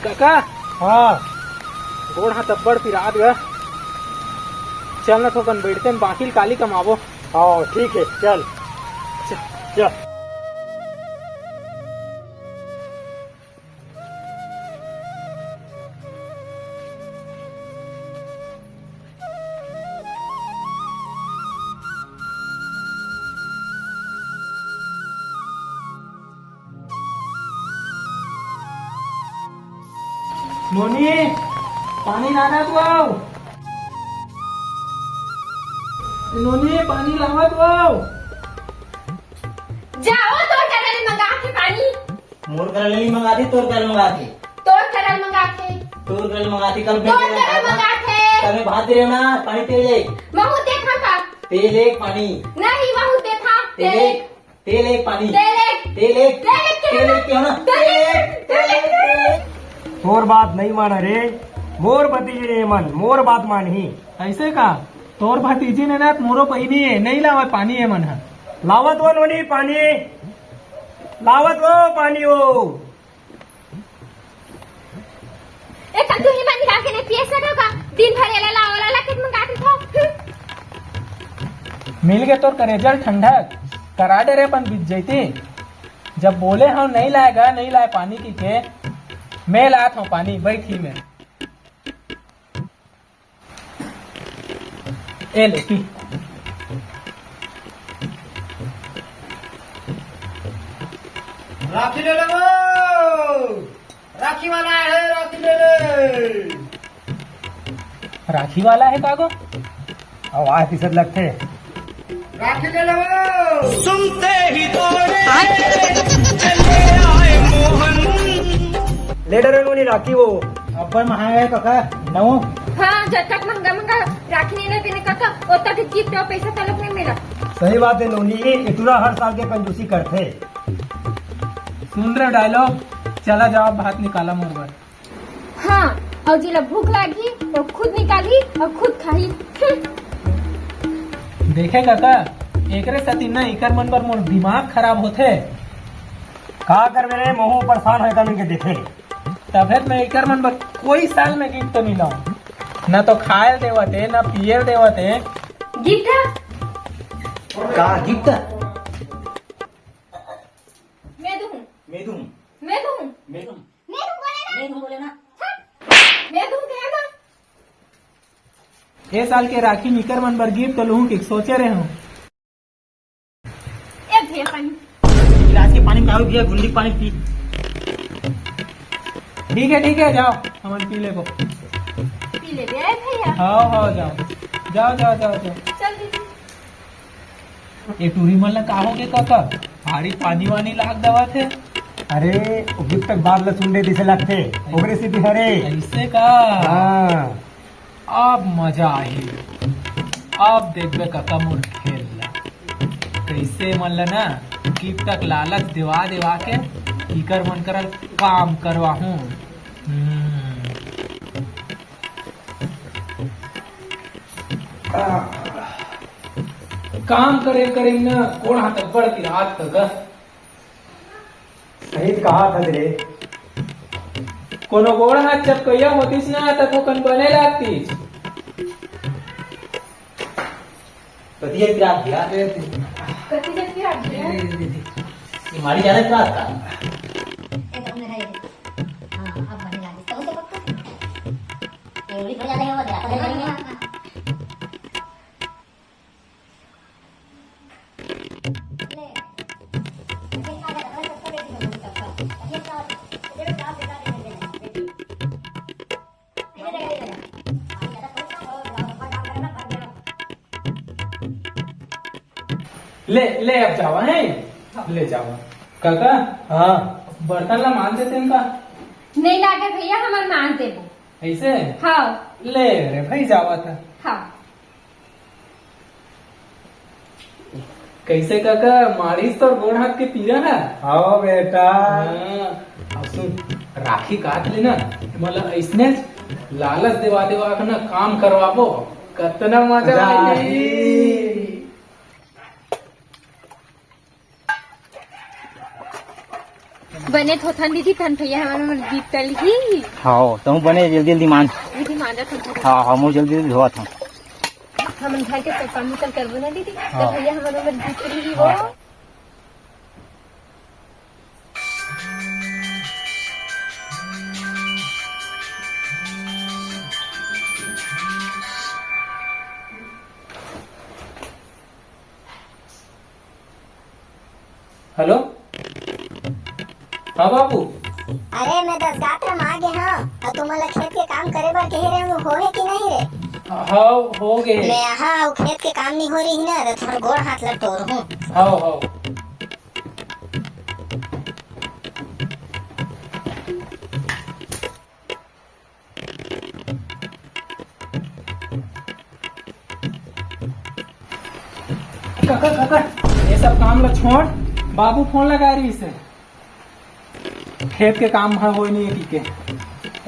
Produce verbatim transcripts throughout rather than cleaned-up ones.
काका। हाँ। गोड़ हाथ अब्बड़ पिरात गा। चल न थोकन बइठतेन, बाकी ल काली कमाबो। हाँ, ठीक हे, चल। चल। चल। नोनी, पानी लाना तो आओ। नोनी, पानी लावा तो आओ। जाओ, तोर करा ले मंगाथे पानी। मोर करा ले नइ मंगाथे, तोर करा ले मंगाथे। तोर करा ले मंगाथे। तोर करा ले मंगाथे, कल मैं तोर करा ले मंगाथे। कल मैं भात दे रहे हो ना, पानी पी ले। महू देखा का? पी ले पानी। नहीं, महू देखा। पी ले। तेल एक पानी। तेल एक। तेल एक। तेल एक। तेल एक। तेल एक, तेल एक, तेल एक। तोर बात नहीं माना रे, मोर भतीजे ने मन, मोर बात मानही। ऐसे का? तोर भतीजे ने ना, मोरो पहिनी है, नहीं लावा पानी है मन हा। लावत वो नोनी पानी, लावत वो पानी हो। ए, का तू ही मन निकाल के नहीं पिए सको का? दिन भर एला ला, ओला ला, कित मंगा के खाओ। हम्म। मिल के तोर करेजल ठंडक, करा डरे अपन बीत जैती। जब बोले हव नहीं लाएगा, नहीं लाए पानी की के, मैं लात हूँ पानी, बैठी मैं। ए ले, पी। राखी ले ले वो। राखी वाला है, राखी ले ले। राखी वाला है का गो? आवाज किसत लगथे। राखी ले ले वो। सुनते ही दौड़े चले आए मोहन। ले डरे नोनी राखी वो। अब्बड़ महंगा है काका, नवो। हाँ, जब तक महंगा महंगा राखी नहीं लेते ना काका, ओतक गिफ्ट और पैसा तलक नहीं मिला। सही बात है नोनी, ये टुरा हर साल के कंजूसी करथे। सुन रहे डायलॉग, चला जाओ भात निकाला मोर बर। हाँ, और जिला भूख लागी, वो खुद निकाली और खुद खाई। हम्म। देखे काका, एकरे सेती ना इकर मन बर मोर दिमाग खराब होथे। का करबे रे, महू परेशान होय का मिलके देखे। तभे त मैं इकर मन बर कोई साल में गिफ्ट तो नहीं लाऊं। ना तो खायल देवत है, ना पियल देवत है। गिफ्ट? का गिफ्ट? मैं दूं। मैं दूं। मैं दूं। मैं दूं। मैं दूं बोले ना। मैं दूं बोले ना। हाँ। मैं दूं कहे ना। ए साल के राखी में इकर मन बर गिफ्ट लूहूं के सोचे रहे हूं। ए भैया पानी। गिलास के पानी में का होय भैया, गुंडी के पानी पी। ठीक है, ठीक है, जाओ, हमन पी लेबो। पी लेबे, ए भैया। हाँ, हाँ, जाओ। जाओ, जाओ, जाओ, जाओ। चल दीदी। ए टूरी मन ला का होगे काका? भारी पानी वानी लाग देवत हे। अरे, वो गिफ्ट के बात ला सुन दे, जैसे लगथे। ओकरे सेती हरे। ऐसे का? हाँ। अब मजा आही। अब देखबे काका मोर खेल ला। कैसे मन ला ना गिफ्ट के लालच देवा देवा के इकर मन करा काम करवाहूं। हम्म। काम करे करे ना गोड़ हाथ अब्बड़ पिरात हे गा। सही कहा था रे। कोनो गोड़ हाथ चपकैया होतिस ना, त थोकन बने लागतिस। कतिया पिरात भैया। कतिया पिरात भैया। ये मारी जाने पिरात का। ये तो मेरा ही है। हाँ, अब बने लागतिस। तो, तो पक्का। ये भी थोड़ा ज्यादा ही होगा, ज्यादा नहीं है। ले, ले, अब जावा है, ले जावा। काका, हाँ। बर्तन ला मांज देते हैं का? नहीं लागे भैया, हमन मांज देबो। ऐसे? हाँ। ले रे भाई, जावा था। हाँ। कैसे काका, मारिस तोर गोड़ हाथ के पीरा है? हाँ बेटा। हाँ, अब सुन, राखी काट लेना, मतलब ऐसने लालच देवा देवा के ना काम करवाबो, कतना मजा मजा आही। आही। बने धोथन दीदी, तहन भैया हमर मन गीत तलही। हाँ, तहूँ बने जल्दी जल्दी मान। दीदी मांजत हन। हाँ, हाँ, मुँह जल्दी जल्दी धोवत हन। हमन घर के सब काम उतल करबो ना दीदी, हाँ। तो भैया हमर मन गीत तलही वो। हाँ। हेलो, हाँ बाबू। अरे, मैं दस गात्र में आ गे हँव, अउ तुमन ला खेत के काम करे बर कहे रहेंव, होहे कि नहीं रे? हाँ, हो गे हे। मैं हाँ, अउ खेत के काम नहीं हो रही ना, तो थोड़ा गोड़ हाथ ला टोरहूँ। हाँ, हाँ। काका, काका, ये सब काम ला छोड़, बाबू फोन लगा रहिसे। खेत के काम ह होय नहीं है, ठीक है।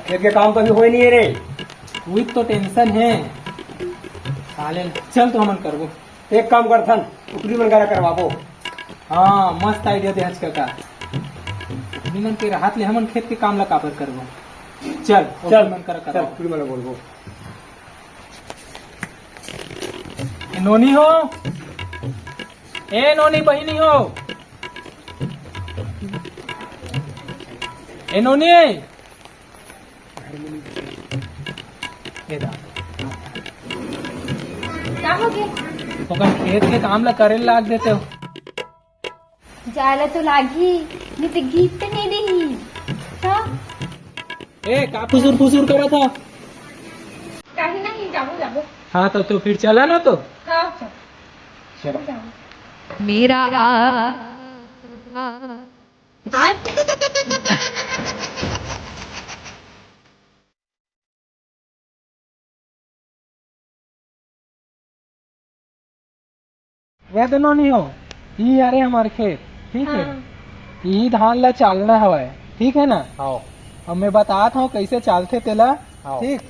खेत के काम कभी होय नहीं है रे। वही तो टेंशन है। साले, चल तो हमन करबो। एक काम करथन, कुकरी मन करा करवाबो। हाँ, मस्त idea दे हच काका। कुकरी मन के रहत ले हमन खेत के काम ला काबर करबो? चल, चल, कुकरी मन करा चल, करवाबो। कुकरी मन ला बोलबो। ए नोनी हो, ए नोनी बहिनी हो, ए नोनी। ए दा। का हो गे? ओकर खेत के काम ला करे लाग देते हो। जाला तो लागी, नहीं तो गीत तो नहीं देही। हाँ? ए, का फुसुर फुसुर करत हो? कहीं नहीं, जाबो, जाबो। हाँ, तो, तो फिर चला ना तो। हाँ, चल। चलो। जाबो। मेरा आ, आ, ये तो नोनी हो, ई हरे हमर खेत, ठीक है? हाँ। ई धान ला चालना हवय, ठीक है ना? हाँ। अब मैं बतात हँव कैसे चालथे तेला, हाँ। ठीक?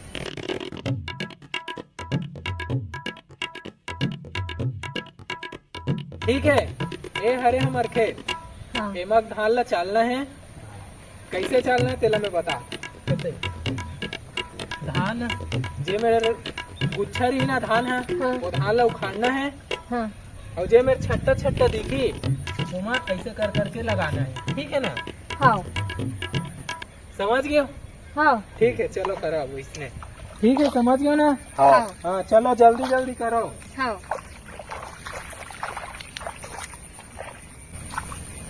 ठीक है, ए हरे हमर खेत। हाँ। एमा धान ला चालना है, कैसे चालना है तेला मैं बता। धान, जे मेर गुच्छा रही ना धान है, हाँ। वो धान ला उखाड़ना है। हाँ। और जे मेर छट्टा छट्टा दिखी, ओमा ऐसे कर करके लगाना है, ठीक है ना? हाँ। समझ गए हो? हाँ। ठीक है, चलो करो अब इसने। ठीक है, समझ गए ना? हाँ। हाँ, चलो जल्दी जल्दी करो। हाँ।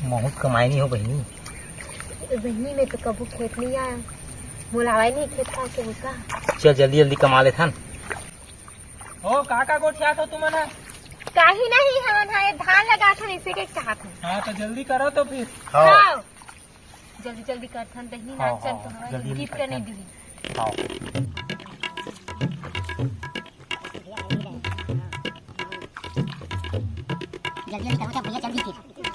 बहुत कमाई नहीं हो बहिनी। बहिनी, मैं तो कभू खेत नहीं आया, मोला आवाई नहीं खेत का के होता। चल जल्दी जल्दी कमा लेथन। ओ काका, गोठियात हो तुमन ह? काही नहीं, हमन हा ये धान लगाथन, इसे के कहाथन। हाँ, तो जल्दी करो तो फिर। हाँ। हाँ। जल्दी जल्दी करथन, दही हाँ, नाचन हाँ, तो हमारे जल्दी जल्दी गिफ्ट करथन। नहीं दी। हाँ। जल्दी जल्दी करो तो भैया जल्दी फिर।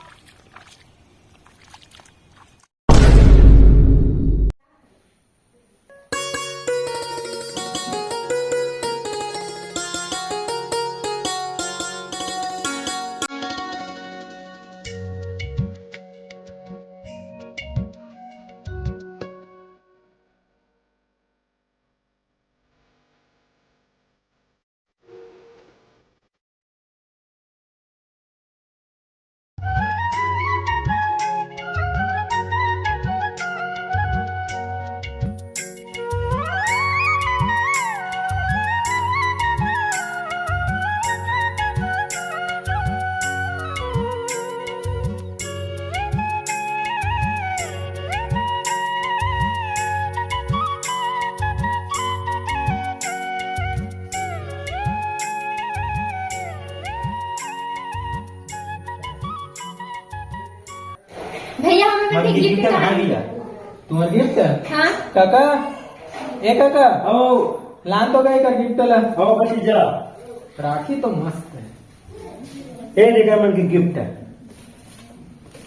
भैया, हमें मन के गिफ्ट गिफ्ट का है भैया। तुम्हार गिफ्ट? हाँ। काका, ए काका, आओ। लान तो गए का गिफ्ट ला। आओ भतीजा। राखी तो मस्त है। ए देखा मन के गिफ्ट है।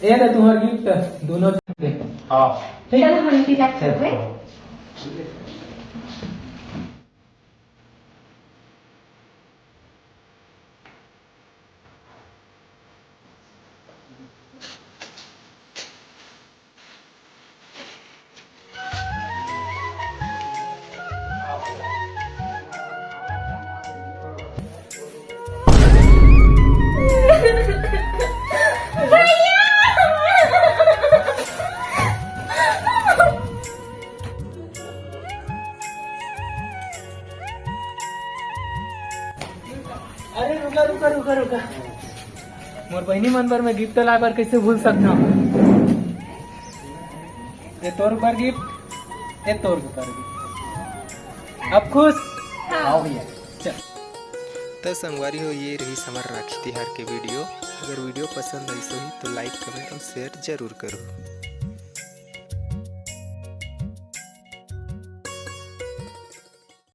ए ना तुम्हार गिफ्ट दोनों के। हाँ। ठीक। चलो, हम इंतजार कर रहे हैं। अरे रुका रुका रुका रुका, मोर बहिनी मन बर मैं गिफ्ट लाए बर कैसे भूल सकता हूँ? ये तोर ऊपर गिफ्ट, ये तोर ऊपर गिफ्ट। अब खुश? हाँ। आओ भैया, चल। त संगवारी हो, ये रही हमर राखी तिहार के वीडियो। अगर वीडियो पसंद आइस होही तो लाइक, कमेंट और शेयर जरूर करो।